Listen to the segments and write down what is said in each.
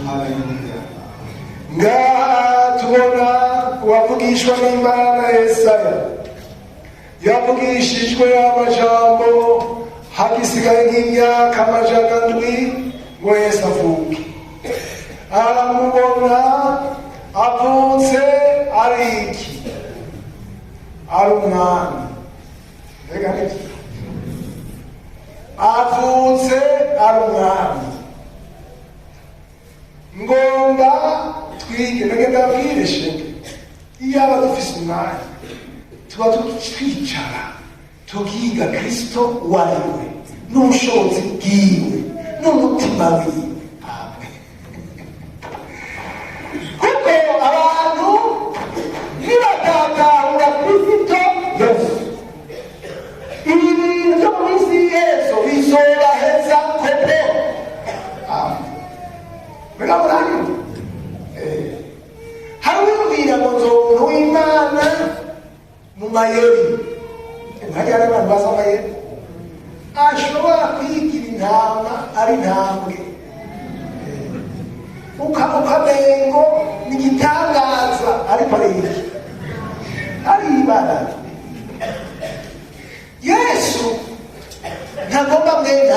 Haleluya. Ngaha tubona uwavugishwa n'Imana Yesaya, yavugishijwe amajambo hagisigaye nk'imyaka 700 ngo Yesu avuke. Aramubona avutse ari iki? Ari umwami. Mbega nibyo, avutse ari umwami. Ngomba twige, mbega ndabwire shenge, iyaba dufise umwanya tuba twicara tukiga Kristo uwo ari we n'ubushobozi bwiwe n'umutima wiwe. Amen. Kuko abantu nibatatahura Kristo Yesu, ibi bintu byo mu minsi y'Iherezo bizobaheza koko. Amen. Mbega muranyumva? Hari uwibwira ngo nzoba umuntu w'Imana mu mayeri. Hariya hari abantu bazi amayeri, ashobora kwigira intama ari intambwe, ukamengo ni igitangaza, ariko ari iki? Ari ibara. Yesu ntagomba mwene.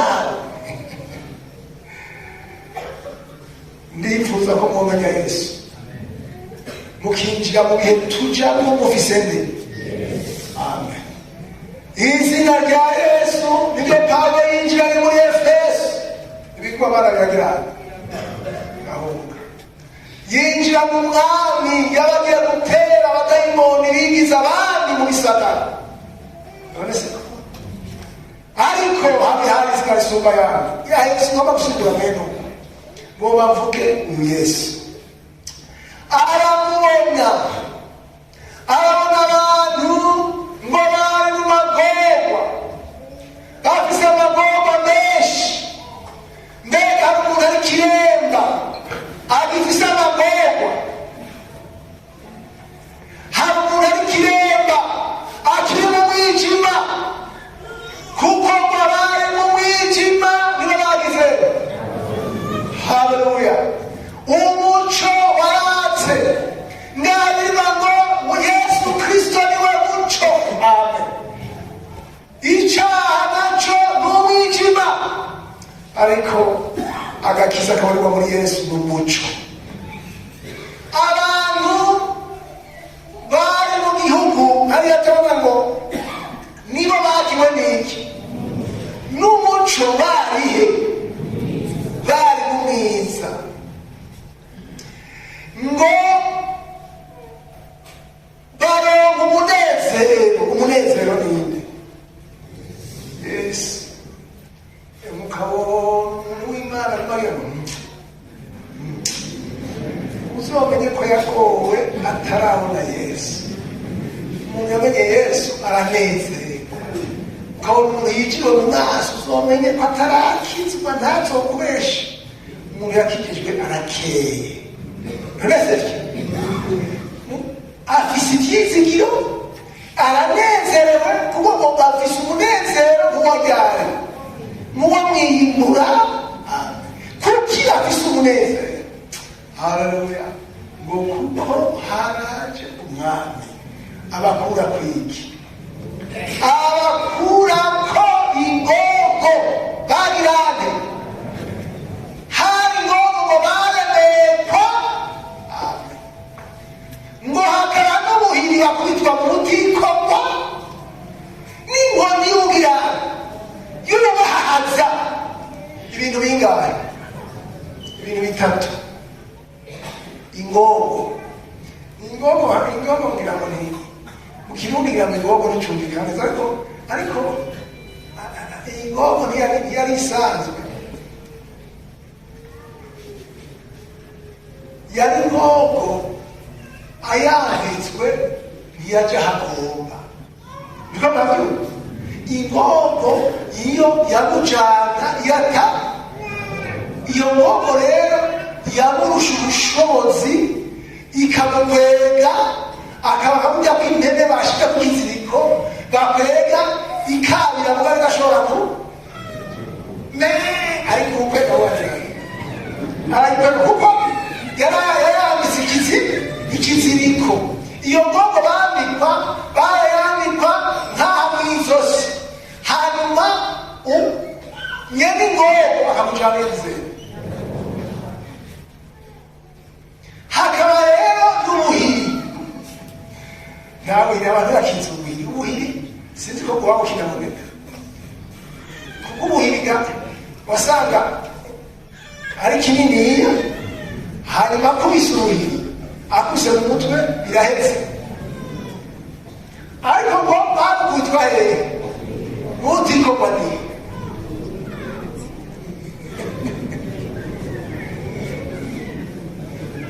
Ndifuza ko mwomenya Yesu, mukinjira mu gihe tujamo mufise nde? Amen. Izina rya Yesu niryo Pawulo yinjira ari muri Efeso, ibigwa biragira gahunga. Yinjira mu mwami yabagiye gutera abadayimoni bigize abandi mu bisagara. None se ariko habi hari izina risumba yandi ya Yesu? Ngomba gusigura mwene uko ngo bavuge uyu Yesu. Aramubona, arabona abantu ngo bari mu magorwa, bafise amagorwa menshi. Mbega hari umuntu ari kiremba agifise amagorwa? Hari umuntu ari kiremba akiri mu mwijima? Kuko ngo abari mu mwijima nibo bagize, haleluya, umuco waratse. Ngabirima ngo Yesu Kristo niwe muco. Amen. Icyaha nacyo ni umwijima, ariko agakiza kabarirwa muri Yesu ni umuco. Abantu bari mu gihugu hariya tubona ngo nibo bagiwe n'iki? N'umuco. Barihe? Bari mu mwiza, ngo baronka umunezero. Umunezero ninde? Yesu. Mukabona umuntu w'Imana arimo agira ngo uzomenye ko yagowe atarabona Yesu. Umuntu yamenye Yesu aranezerwa. Ukabona umuntu yiciwe mu maso, uzomenye ko atarakizwa, ntazokubesha. Umuntu yakijijwe arakeye, none afise ibyizigiro, aranezerewe, kuko ngo afise umunezero nk'uwaryari muwo mwiyimura. Kuki afise umunezero? Haleluya. Ngo kuko haraje umwami abakura kwiki? Abakurako ingogo. Bagirane hari ingogo ngo baremekwa ngo hakaba n'ubuhiri bakubitwa mu rutikorwa n'inkoni y'ugira y'urubahaza. Ibintu bingahe? Ibintu bitatu. Ingogo, ingogo, ingogo, ngira ngo ni mu Kirundi, ngira ngo ingogo nticumvikana neza, ariko ingogo ntiyari isanzwe, yari ingogo ayanditswe ntiyajya hagomba. Niko murabyumva? Ingogo iyo yagucana yata, iyo ngogo rero yamurusha ubushobozi, ikamukwega, akaba akabujya ko impene bashika ku kiziriko bakwega ikabira, mugabo igashobora ku me, ariko ukwega wagira arayikwega kuko Yarayambitse ikiziriko. Iyo ngongo bambikwa, barayambikwa nk'aha mw'izosi, hanyuma nyene ingogo akamujana yizeye. Hakaba rero n'ubuhiri. Nta buhiri, abantu bakinze ubuhiri. Ubuhiri sinzi ko kuba bukinaboneka, kuko ubuhiriga wasanga ari kininiya, hanyuma akubise uruhiri, akubise mu mutwe, biraheze. Ariko ngo barukubitwa hehe? Mutikorwa ni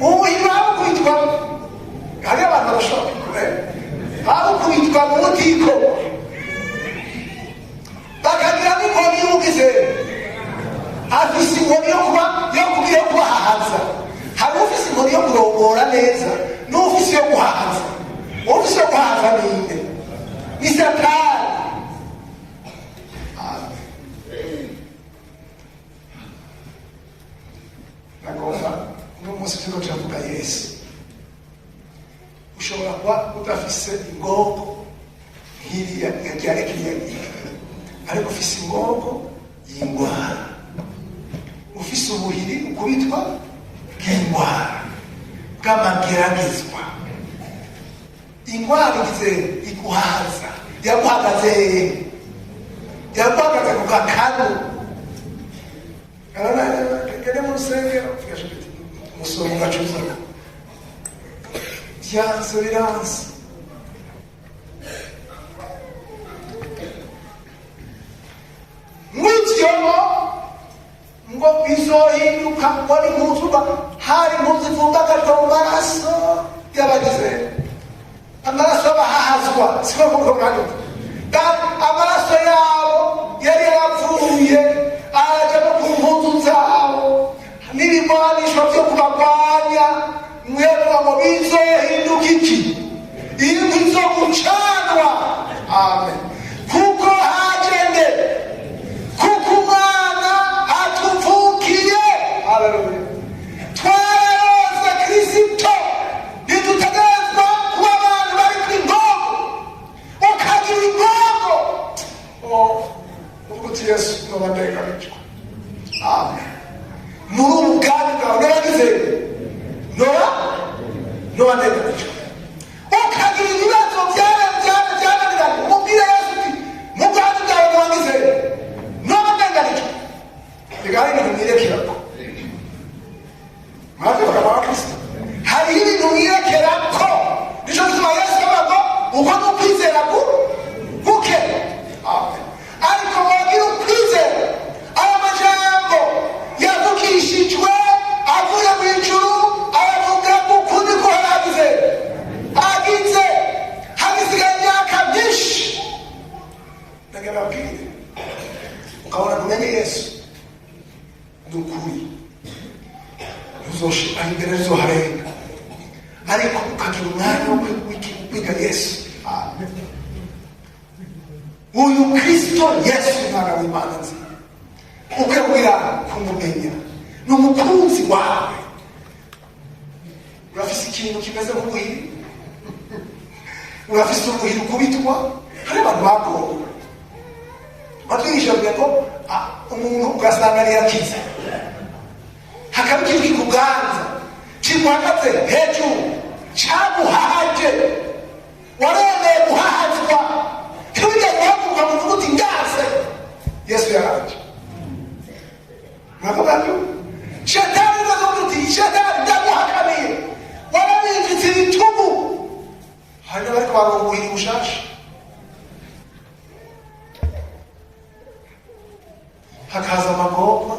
ubuhiri barukubitwa. Hariyo abantu badashobora kure, barukubitwa mu mutikorwa, bakagira n'inkoni y'ugize afise inkoni yo kuba yo kugira yo kubahahaza. Hari ufise inkoni yo kurongora neza n'ufise yo guhahaza. Ufise yo guhahaza ninde? Ni Satani. Amen. Nagomba uno munsi turiko turavuga Yesu. Ushobora kuba udafise ingogo nk'iriya ya kiriya gihe, ariko ufise ingogo y'ingwara, ufise ubuhiri ukubitwa bw'ingwara, bw'amageragezwa. Ingwara igize iguhaza, yaguhagaze hehe? Yaguhagaze ku gakanu. Gende mu rusengero, umusonga ugacuza, byanze biranze. Mw'ivyomo ngo bizohinduka ngo ni impuzu, hari impuzu ivumbagajwe mu maraso y'abagize, amaraso y'abahahazwa, siko kuko mwanyumva. Amaraso yabo yari yarapfuye araja no ku mpuzu zabo n'ibigwanisho vyo kubagwanya. Mwebwe ngo bizohinduka iki? Inkwi zo gucanwa. Amen. Kuko haje nde? Kuko umwana atuvukiye. Haleluya! Twararonse Kristo. Ntidutegerezwa kuba abantu bari ku ingogo. Ukagira ingogo, uvuga uti: "Yesu, noba ndenganijwe." Amen. Muri ubu bwami bwawe n'abagize noba ndenganijwe. Ukagira ibibazo byananiranye, umubwire Yesu uti: "Mu bwami bwawe n'abagize noba ndenganijwe." Reka, hari ibintu mwirekerako murabyuka kwa Kristo, hari ibintu mwirekerako. Nico gituma Yesu avuga ngo uko ni ukwizera guke. Amen. Ariko wagira ukwizera, aya majambo yavugishijwe avuye mu ijuru, aravuga ukundi ko haragize agize hagisigaye imyaka myinshi. Ndagira babwire, ukabona kumenye Yesu ni ukuri, ntuzoshika imbere, ntuzoharenga, ariko ukagira umwanya wo kwiga Yesu. Amen. Uyu Kristo Yesu, umwana w'Imana nzima, ukabwira kumumenya ni umukunzi wawe. Urafise ikintu kimeze nk'ubuhiri, urafise ubuhiri ukubitwa. Hari abantu bagowe batwigisha ngo umuntu ugasanga ntiyakize, hakaba ikintu kikuganza, kiguhagaze hejuru, cyaguhahaje, waremeye guhahazwa, ntiwigeze uhaguruka ngo uvuge uti: "Ndase Yesu yaraje." Muravuga byo shetani, ukavuga uti: "Shetani, ndaguhakaniye, warabinjitse ibitugu." Hari n'abariko baronka ubuhiri bushasha. Hakaza amagorwa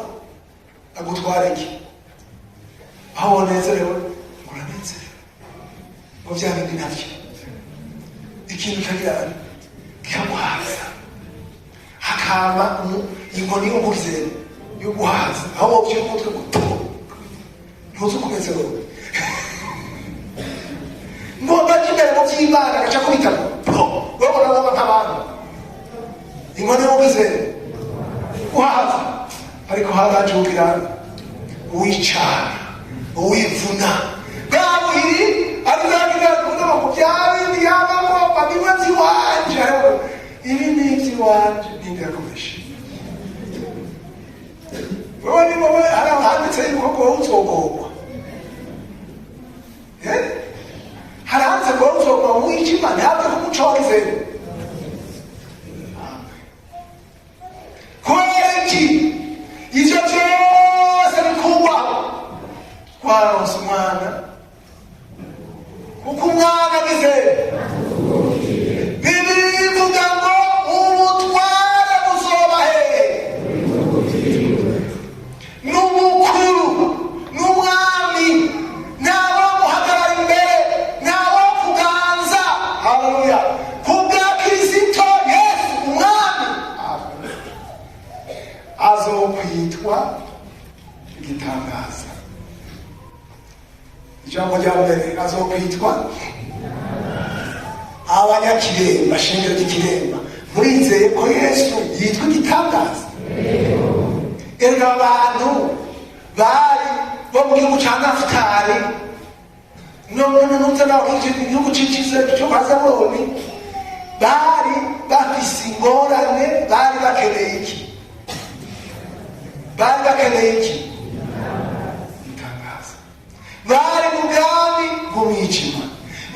agutwara iki? Aho wanezerewe, ngo uranezerewe, ngo bya bindi navyo ikintu kagira kikaguhaza, hakaba inkoni y'umugizero yo guhaza, aho wovyura umutwe ngo po, ntuzi ukomeze wowe ngomba aje imbere mu vy'Imana, agaca kubita ngo po, wewe urabona nk'abantu inkoni y'umugizero guhaza. Ariko haraje ugira wicana. Uwivuna bwa buhiri arizagira kuvuga ngo bya bindi yabamo bimwe by'iwanje, ibi ni iby'iwanje, ninde yakoresha wewe? Ni wowe. Hari ahanditse yuko ngo uzogorwa, hari ahanditse ngo uzogorwa mu mwijima, ntabwo kumuco wagize. Kubera iki ivyo vyose bikugwa? Twaronse umwana, kuko umwana agize. Bibiliya ivuga ngo ubutware buzoba hehe? N'umukuru n'umwami, ntawo muhagarara imbere, ntawo kuganza. Haleluya! Kubwa Kirisito Yesu umwami azokwitwa igitangaza. Ijambo rya mbere, azokwitwa. Abanyakiremba, shingiro ry'ikiremba, murizeye ko Yesu yitwa igitangaza? Erega abantu bari bo mu gihugu ca Nafutali no nuza naho igihugu cicize cyo kwa Zabuloni bari bafise ingorane. Bari bakeneye iki? Bari bakeneye iki? Igitangaza. Bari mu bwami bw'umwijima,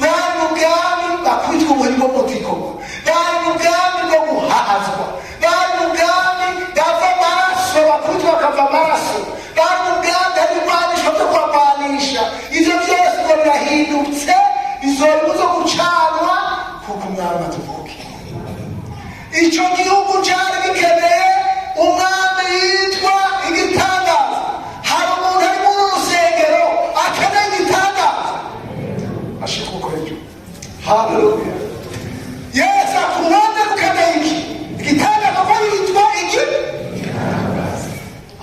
bari mu bwami bakubitwa ubuhiri bwo mutikorwa, bari mu bwami bwo guhahazwa, bari mu bwami bava amaraso, bakubitwa bakava amaraso, bari mu bwami hari ibigwanisho byo kubagwanisha. Ivyo byose ngo birahindutse, bizoba zo gucanwa, kuko umwami atuvukiye. Ico gihugu cari gikeneye umwami yitwa igitangaza. Hari umuntu ari muri uru rusengero akeneye igitangaza? Ashitwa uko hejuru. Haleluya! Yesu akubone ukeneye iki? Igitangaza, ko yitwa iki?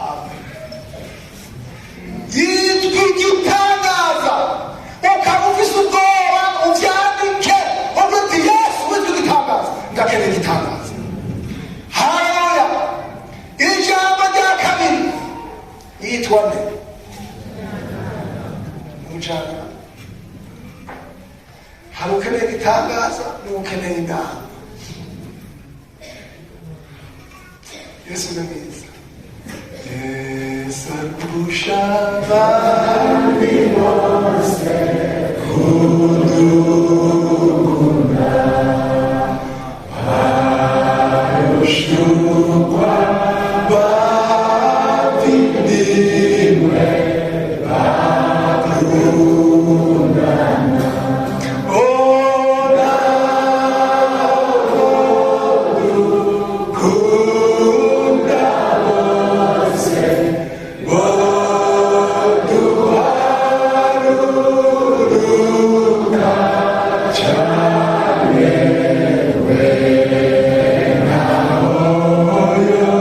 Amen. Yitwa igitangaza. Ukaba ufise ubwoba, uvyandike, uvuge uti: "Yesu witwa igitangaza, ndakeneye igitangaza." Haleluya! Ijambo rya kabiri, yitwa nde? Umujyanama. Hari ukeneye igitangaza n'ukeneye inama. Yesu ni mwiza. Yesu arusha abandi bose kudukunda, barushukwa bavindimwe bakundana. Oh, dukunda bose boduharuruka cyane we nahoyo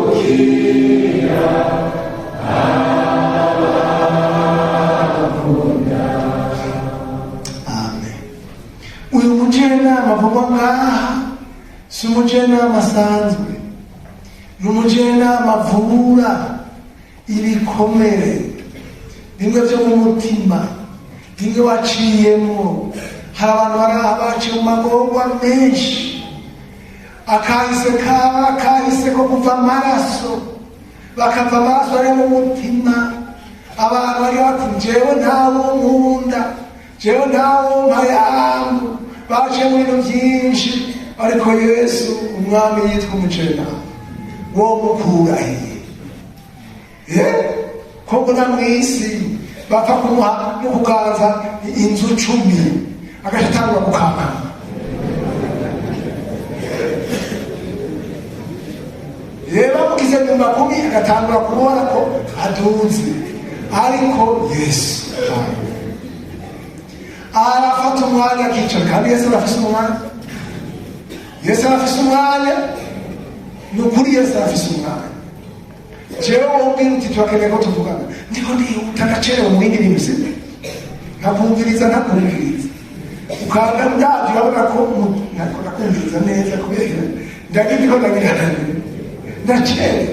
hemukira abakunda. Amen. Uyu mujyanama avugwa ngaha si umujyanama asanzwe, ni umujyanama avura ibikomere bimwe byo mu mutima, bimwe waciyemo. Hari abantu bari aha baciye mu magorwa menshi, akahise kaba akahise ko kuva amaraso, bakava amaraso ari mu mutima. Abantu bari bati: "Jewe ntawo nkunda, jewe ntawo mpayambu." Baciye mu bintu byinshi, ariko Yesu umwami yitwa umujyanama wo mukura hehe? Ko mbona mu isi bapfa kumuha no kuganza inzu 10, agaca atangura gukankama. Reba, mugize nyumba kumi, agatangura kubona ko aduze. Ariko Yesu arafata umwanya akicara, kandi Yesu arafise umwanya. Yesu arafise umwanya, ni ukuri, Yesu arafise umwanya. Jewe wombwira uti: "Turakeneye ko tuvugana," ndiko ndihuta, ndacerewe mu bindi bintu, sibyo? Nkakumviriza, ntakumviriza, ukanga ndavyo, urabona ko nakumviriza neza kubera ndagira ndiko ndagira, ndacerewe.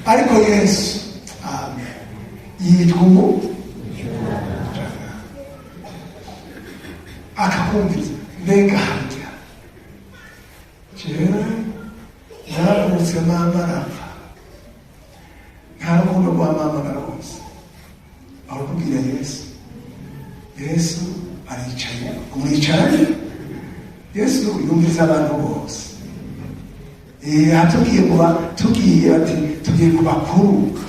Ariko Yesu, Amen. Yitwa umu akakumviriza. Mbega harya jewe naravutse, mama arapfa, nta rukundo rwa mama naronse. Aho kubwira Yesu, Yesu aricaye, muricaranye. Yesu yumviriza abantu bose. Tugiye kuba tugiye ati tugiye ku bakuru,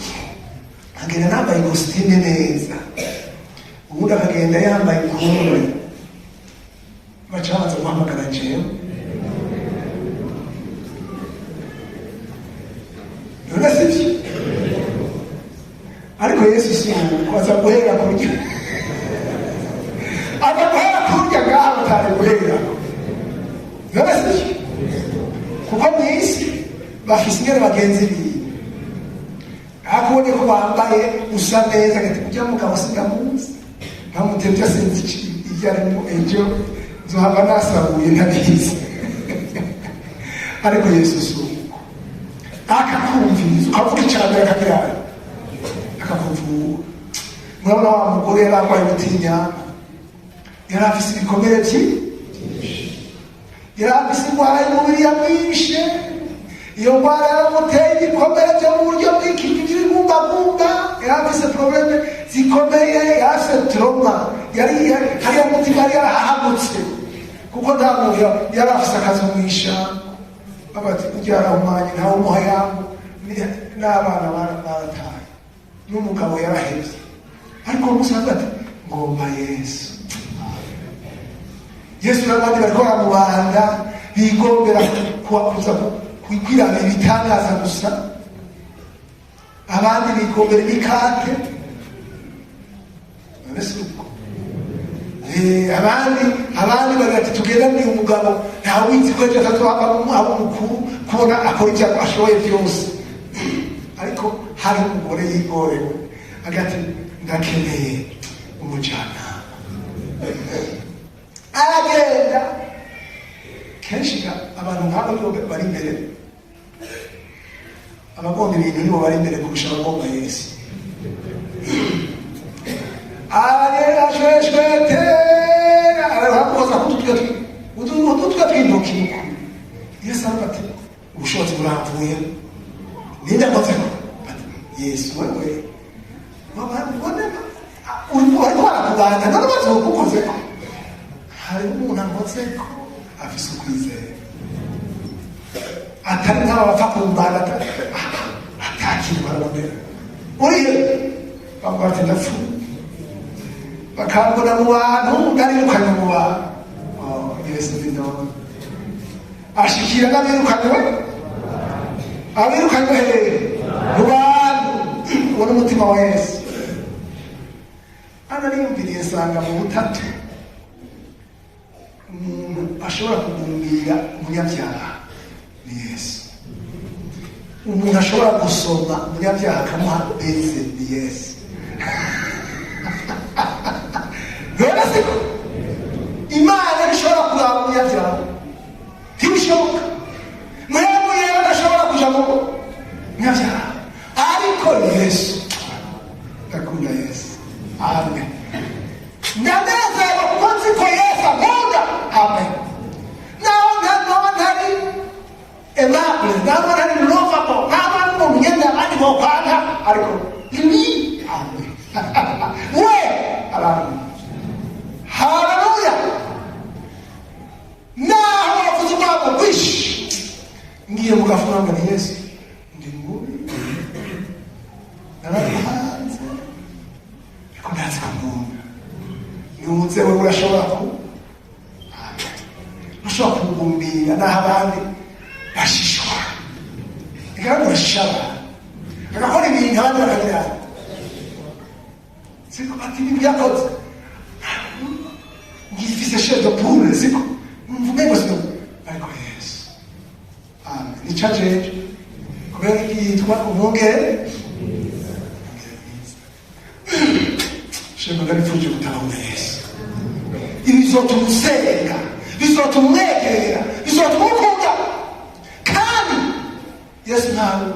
agenda nambaye ikositime neza, ubundi akagenda yambaye ikumwe, baca babanza guhamagara jewe. None sivyo? Ariko Yesu si uko, aza guhera kurya, aza guhera kurya ngaha batari guhera. None sivyo? Kuko mu isi bafise ingene bagenzi biwe, akubonye ko wambaye usa neza, agati ujya mugabo sindamuzi, nkamutevye, sinzi ibyo arimo, ejo nzohava nasabuye ntabizi. Ariko Yesu si uko, akakumviriza, ukavuga icambere akagira akakuvura. Murabona wa mugore yari arwaye ubutinyana, yari afise ibikomere byinshi, yari afise indwara y'umubiri yamwishe. Iyo ndwara yaramuteye ibikomere byo mu buryo bw'ikintu by'ibigumbagumba. Yari afise problème zikomeye, yari afise trauma, yari hariya mutima yari yarahahamutse, kuko nta muntu yari afise akazi mw'ishamba. Bati ujya yarahumanye, ntawe umuha yangu, n'abana barataye, n'umugabo yarahevye. Ariko uwo munsi aravuga ati ngomba Yesu. Yesu n'abandi bariko baramubanda, bigombera kuza kwiraba ibitangaza gusa, abandi bigombera imikate. None si uko? Abandi bari ati tugendane umugabo, ntawizi ko ejo atazohava aba umukuru, kubona akora ibyo ashoboye byose. Ariko hari umugore yigorewe, agati ndakeneye umujyanama. Aragenda. Kenshi abantu nk'abo nibo bari imbere, abagomba ibintu nibo bari imbere kurusha abagomba Yesu. Arashweshwete, arakoza kututwe tw'intoki. Yesu aravuga ati ubushobozi buramvuye, ninde akozeko? Ati Yesu, wewe uriko barakubanda, none bazokukozeko? Hari umuntu ankozeko afise ukwizera, atari nk'aba bapfa kumbanda, atakintu barabonera. Urihe? Bavuga ati ndapfuye, bakambona mu bantu, narirukanywe mu bantu. Oh, Yesu ni none ashikira n'abirukanywe. Abirukanywe hehe? Mu bantu. Ubona umutima wa Yesu. Hano niyumviriye nsanga mu butatu umuntu ashobora kugumbira umunyabyaha ni Yesu. Umuntu ashobora gusoma umunyabyaha akamuha beze ni Yesu. None siko Imana ntishobora kuraba umunyabyaha? Ntibishoboka. Mwebwe rero adashobora kuja mu munyabyaha, ariko Yesu, ndakunda Yesu. Amen. Ndanezerwa kuko nzi ko Yesu ankunda. Amen. Naho ntanoba ntari aimable, naho ntari lovable, naho ari umuntu nyene abandi bokwanga, ariko ni amen, we arankunda. Haleluya! Naho bavuze urwabo rwinshi, ngiye mu gafunga ni Yesu, ndi mubi, naraguhanze, ariko ndazi ko nkunda. Niwuze wewe, urashobora ku ushobora kugumbira naho abandi bashishwa, reka bashisha abantu, agakora ibintu abandi bakagira siko, ati ibi byakoze ngifise chair de poule, siko mvuge ngo siko. Ariko Yesu, amen, nica jeje kubera yitwa umwungere mwiza. Shema, ndabifuje gutahura Yesu. Ibi bizotuma usenga, bizotuma umwegera, bizotuma ukunda. Kandi Yesu ntawe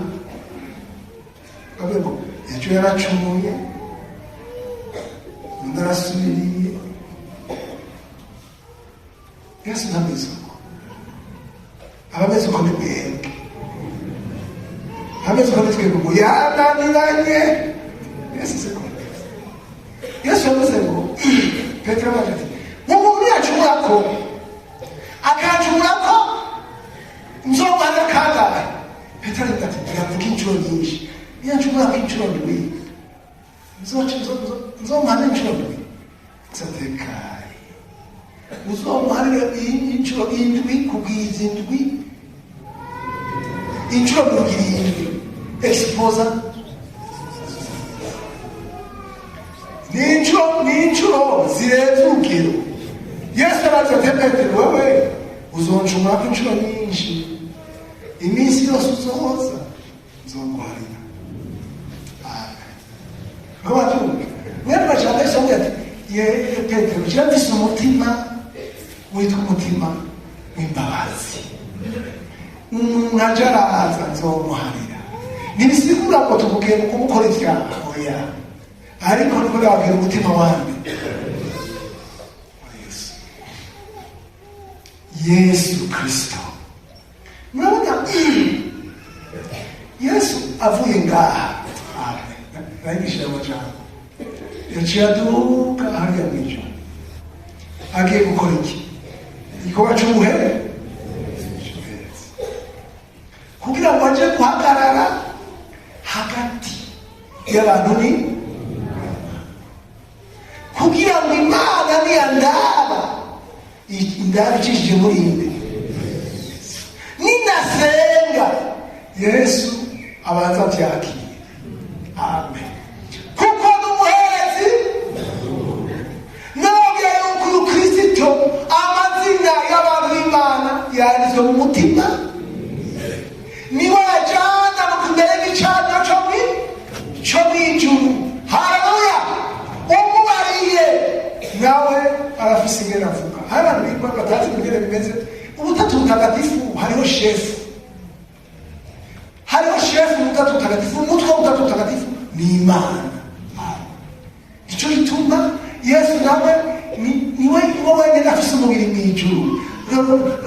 avuga ngo ejo Yaracumuye, undi arasubiriye. Yesu ntameze uko. Abameze uko ni mwebwe, abameze uko ni twebwe ngo yananiranye. Yesu siko ameze. Yesu yavuze ngo, Petero abaje ati: "Umuntu yacumura ko akacumura ko nzomuhana kangahe?" Petero aravuga ati: "Yavuga inshuro nyinshi. Niyacumura ko inshuro ndwi, nzomuhana inshuro ndwi." Satekaye uzomuhanire inshuro indwi kugwiza indwi, inshuro 70 exposa ni inshuro zirenze urugero. Yesu araza ati: "Petero, wewe uzoncumurako inshuro nyinshi, iminsi yose uzoza nzoguharira." Amen. Mwabyumva mwene bashaka. Yesu avuga ati: "Ye Petero, jewe mfise umutima witwa umutima w'imbabazi. Umuntu aje araza nzomuharira." Ntibisigura ngo tuvuge kumukora ivyaha, oya, ariko niko ndababwira umutima wande? Wa Yesu, Yesu Kristo. Murabona Yesu avuye ngaha, nayigishije amajambo, yaciye aduka hariya mw'ijuru agiye gukora iki? Igikorwa c'ubuhere, kugira ngo aje guhagarara hagati y'abantu, ni kugira ngo Imana niyandaba indaba icishije muri inde, ninasenga Yesu abanza avyakire. Amen. Kuko n'umuherezi nababwira yuko uyu Kristo, amazina y'abantu b'Imana yanditswe mu mutima, niwe yajana mu imbere y'igicaniro co mw'ijuru. Haleluya! Umubariye nawe arafise ingene avuga. Hari abantu bigwa batazi ingene bimeze. Ubutatu Butagatifu, hariho shefu, hariho shefu mu Butatu Butagatifu. Umutwe w'Ubutatu Butagatifu ni Imana. Nico gituma Yesu nawe niwe niwe wenyine afise umubiri mw'ijuru,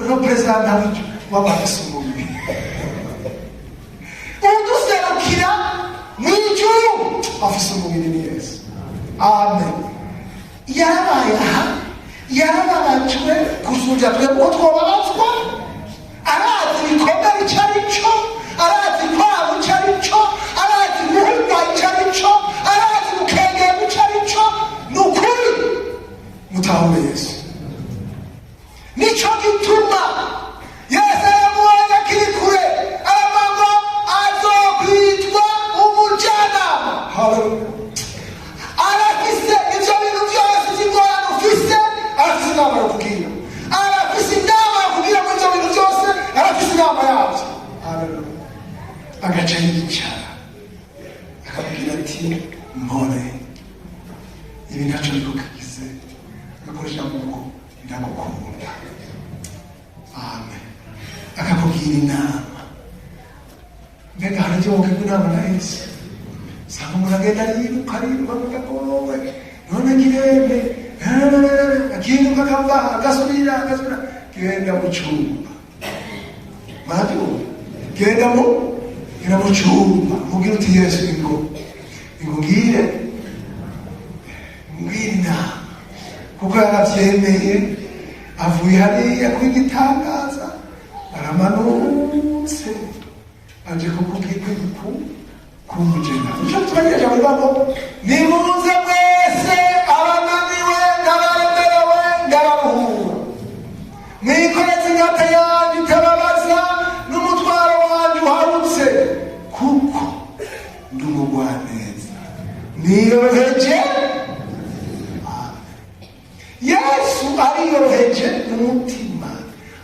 représentant w'ijuru waba afise umubiri, uduserukira mw'ijuru afise umubiri ni Yesu. Amen. Yarabaye aha, yarababajwe kusumbya twebwe uko twobabazwa. Arazi ibikomere ico ari cyo, arazi kwabo ico ari cyo, arazi guhurwa ico ari cyo, arazi gukengerwa ico ari cyo. Ni ukuri mutahure Yesu. Nico gituma Yesu yaramubonye akiri kure, aravuga ngo azokwitwa umujyanama. Haleluya! Arafise ivyo bintu vyose vy'ingorane ufise, arafise inama yo kugira, arafise inama yo kugira muri ivyo bintu byose, arafise inama yavyo. Haleluya! Agaca yicara akabwira ati: "Mpore, ibi ntaco bikukize." Agakoresha ngo: "Ndagukunda." Amen. Akakubwira inama. Mbega hari ibyo wokegwa inama na Yesu? Usanga umuntu agenda ariruka, ariruka, agagowe none kirembe, akiruka, akava, agasubira, agasubira. Genda mu cyumba, murabyumva? Genda mu cyumba, mubwire uti: "Yesu, ingo ingo ngire mbwira inama." Kuko yarabyemeye, avuye hariya kuri gitangaza, aramanutse aje kukubwira ku kumujena. Nico gituma ijambo rivuga ngo: "Nimuze mwese abananiwe n'abaremerewe, ndabaruhura. Mwikoreze ingata yanjye itababaza n'umutwaro wanjye uharutse, kuko ndi umugwaneza, niyoroheje." Yesu ariyoroheje mu mutima,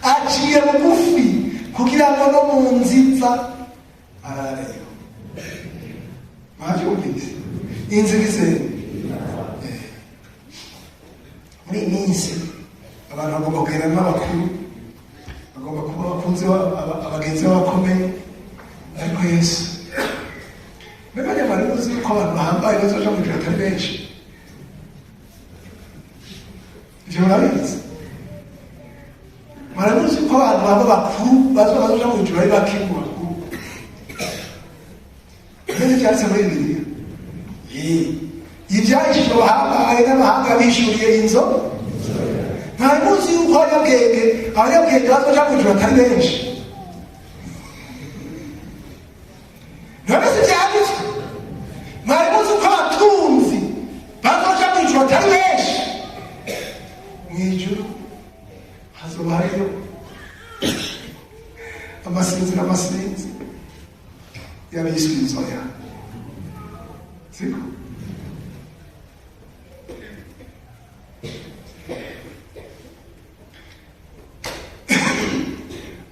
aciye bugufi kugira ngo no mu nziza arareba. Mwabyumvise? Inzira ize muri iyi minsi abantu bagomba kugendana n'abakuru, bagomba kuba abakunzi, abagenzi b'abakomeye. Ariko Yesu, mbega nyamara uzi yuko abantu bazoja mu ijuru atari benshi? Ivyo murabizi? Murabizi ko abantu baba bakuru bazoja mu ijuru ari bake mu bakuru? Nibyo byanditse muri Bibiliya. Ibyahishijwe abahambaye n'amahanga bishuriye inzo. Mwari muzi yuko abanyabwenge bazoja mu ijuru atari benshi? None si byanditswe? Mwari muzi ko abatunzi bazoja mu ijuru atari benshi? Mu ijuru hazoba hariyo amasinzi n'amasinzi y'abiswe inzoya, siko?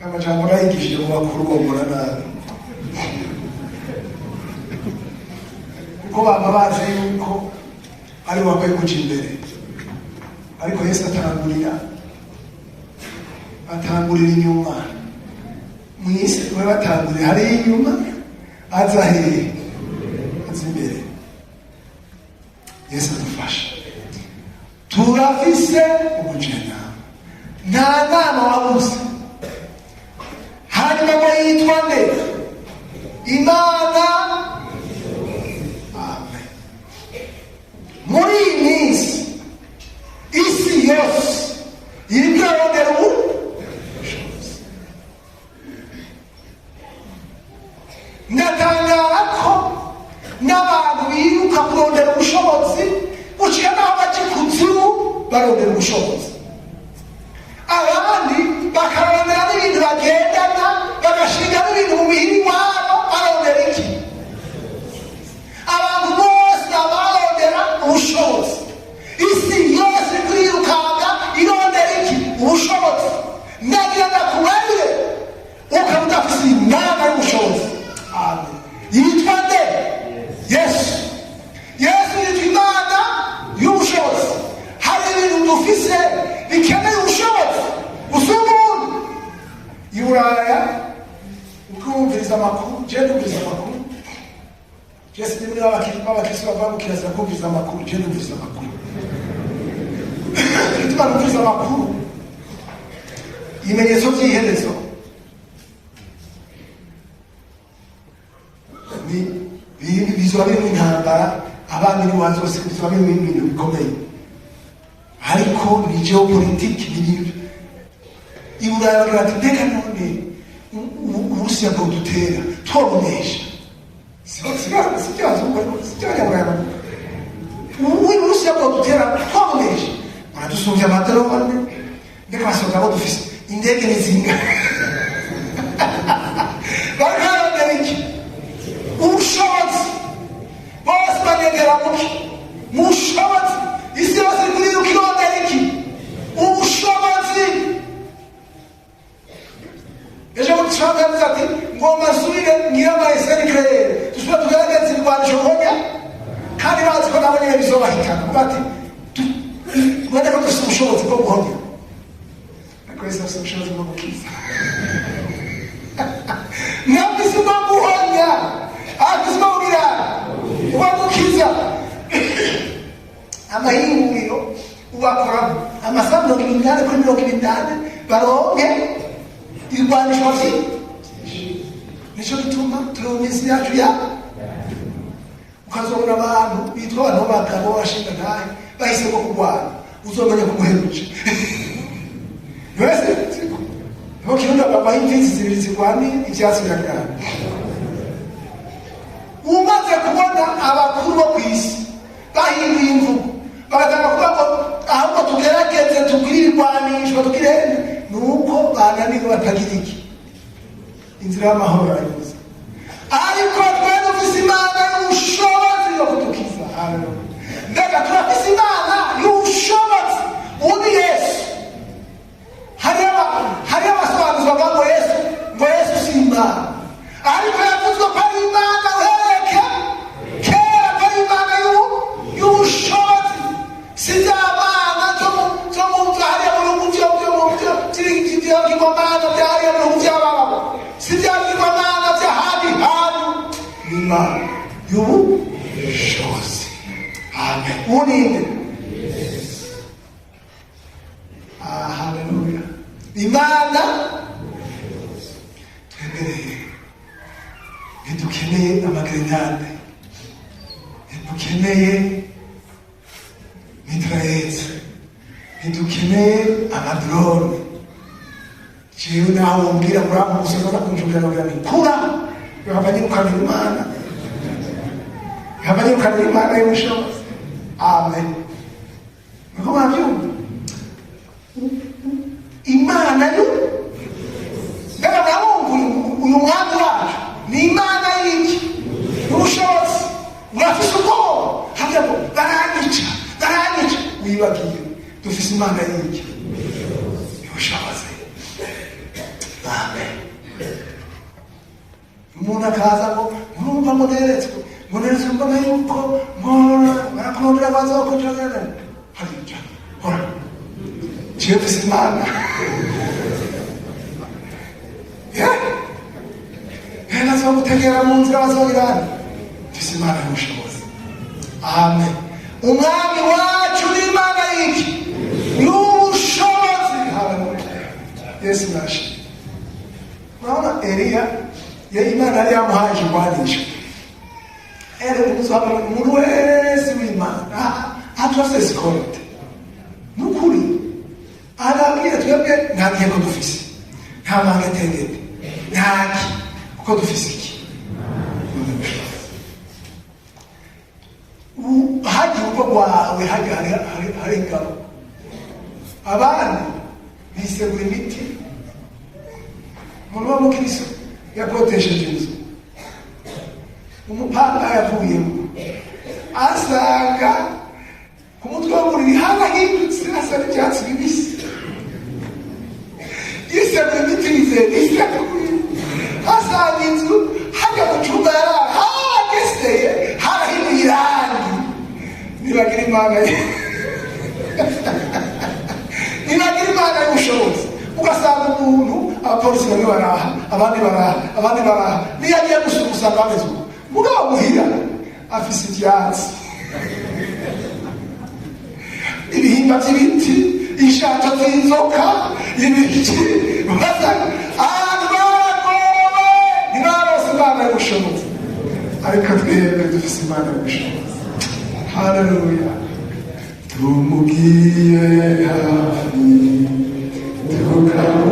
Amajambo nayigishije mu bakuru bombona nabi, kuko baba bazi yuko ari bakwiye kuja imbere, ariko Yesu atangurira inyuma. Mw'isi we batangurira hari inyuma, aza hehe? Aza imbere. Yesu adufasha. Turafise umujenama, nta nama wabuze. Hanyuma ngo yitwa nde? Imana. Amen. Muri iyi minsi isi yose iriko irarondera ubushobozi. Ndatangara ko n'abantu biruka kurondera ubushobozi gushika n'aho baja ikuzimu barondera ubushobozi, abandi bakarondera n'ibintu bagendana, bagashinga n'ibintu mu mihiri iwabo barondera iki? Abantu bose barondera ubushobozi. Isi yose iriko irirukanga irondera iki? Ubushobozi. Ndagira ndakubarire, ukaba udafise Imana y'ubushobozi. Amen. Yitwa nde? Yesu. Yesu yitwa Imana y'ubushobozi. Hari ibintu dufise bikeneye ubushobozi busumba ubundi. I Buraya ukumviriza amakuru, je ndumviriza amakuru, je sindi muri b'abakristo bavuga ngo kirazira kumviriza amakuru, je ndumviriza amakuru. Igituma numviriza amakuru, ibimenyetso by'iherezo ni bizoba birimo intambara, abana n'iwanzu bose, bizoba birimo ibintu bikomeye, ariko ni geopolitiki. Ni ibintu i Buraya bagira bati: "Mbega none Uburusiya bwodutera twobunesha?" Sibyo abazungu, sibyo Abanyaburaya bavuga. Uburusiya bwodutera twobunesha? Baradusumbya ama drones. Mbega basohoka abo dufise indege ni zingahe? Bariko barondera iki? Ubushobozi. Bose banegera muki? Mu bushobozi. Isi yose iri kuriruka irondera iki? Ubushobozi. Ejo bundi Trump yavuze ati: "Ngomba nsubire ngire ama essais nucléaires, dusubire tugerageze ibigwanisho nkonya," kandi bazi ko nabo nyene bizobahitana. Kuvuga ati: "Tubone ko dufise ubushobozi bwo guhonya." Ariko Yesu afise ubushobozi bwo gukiza. Ntafise ubwo guhonya, afise ubwo kugira, ubwo gukiza. Amahinguriro ubakora amasaha 80 kuri 80 baronke ibigwanisho vyinshi. Nico gituma turi mu minsi yacu ya ukazobona abantu bitwa abantu b'abagabo bashinga ntahe bahisemo kurwana, uzomenya ko umuheruje wese. Niho kirundi babaho imfizi zibiri zirwaniye ivyatsi biragirana. Umaze kubona abakuru bo ku isi bahinduye imvugo, bagatanga kuvuga ngo ahubwo tugerageze tugire ibigwanisho tugire, ni uko bananiwe, batagira iki? Inzira y'amahoro barayibuze. Ariko twe dufise Imana y'ubushobozi yo kudukiza. Haleluya! Mbega turafise Imana y'ubushobozi? Ubu ni Yesu. Hariyo abasobanuzi bavuga ngo Yesu si Imana, ariko yavuzwe ko ari Imana uhereye kera, ko ari Imana y'ubushobozi. Si bya mana byo mu byo hariya mu bihugu byo mu byo by'ibigirwamana bya hariya mu bihugu by'abarabu, si bya bigirwamana by'ahandi hantu, ni Imana y'ubushobozi. Amen. Uwo ninde? Ah, haleluya. Imana twemereye, ntidukeneye amagrenade, ntidukeneye mitrailleuses, ntidukeneye amadrone. Jewe naho wombwira ngo uramusoza kunjukira, ngira nti kura, nkava nyirukanira Imana, nkava nyirukanira Imana y'ubushobozi. Amen. Niko murabyumva, Imana yo mbega murabumva, uyu mwami wacu ni Imana y'iki? Y'ubushobozi. Murafise ubwoba harya ngo baranyica, baranyica, wibagiye dufise Imana y'iki? Y'ubushobozi. Amen. Umuntu akaza ngo murumva ngo neretswe, ngo neretswe, mbona yuko ngo barakurondera, bazokuca hariya. Hora, jewe mfise Imana. Bazogutegera mu nzira, bazogirana. Mfise Imana y'ubushobozi. Amen. Umwami wacu ni Imana y'iki? Y'ubushobozi. Haleluya, Yesu nashe. Urabona Eliya ya Imana yari yamuhaye ikigwanisho. Ere umuntu wese w'Imana aturafise escorte nukuri. Arabwira, twebwe nta ntego dufise, nta mangetengete, ntaki, kuko dufise iki? Hagiye urugo rwawe, hajya hari ingabo. Abandi bisegura imiti. Umuntu w'umukristo yakotesheje inzu, umupanga yavuyemo, asanga ku mutwe w'uburiri harahindutse, hasa n'ibyatsi bibisi. Yisegura imiti, yizeye yiseguye, asanga inzu hajya mu cyumba yari hageseye, harahinduye irangi. Nibagira Imana ye, nibagira Imana y'ubushobozi. Ugasanga umuntu, abapolisi bamwe baraha, abandi baraha, abandi baraha, niyo agiye gusura usanga bameze uko. Mugabo muhira afise ivyatsi, ibihimba by'ibiti, inshato z'inzoka, ibiki. Ugasanga abantu baragowe, ntibarose Imana y'ubushobozi. Ariko twebwe dufise Imana y'ubushobozi. Haleluya. Tumugiye hafi tukamu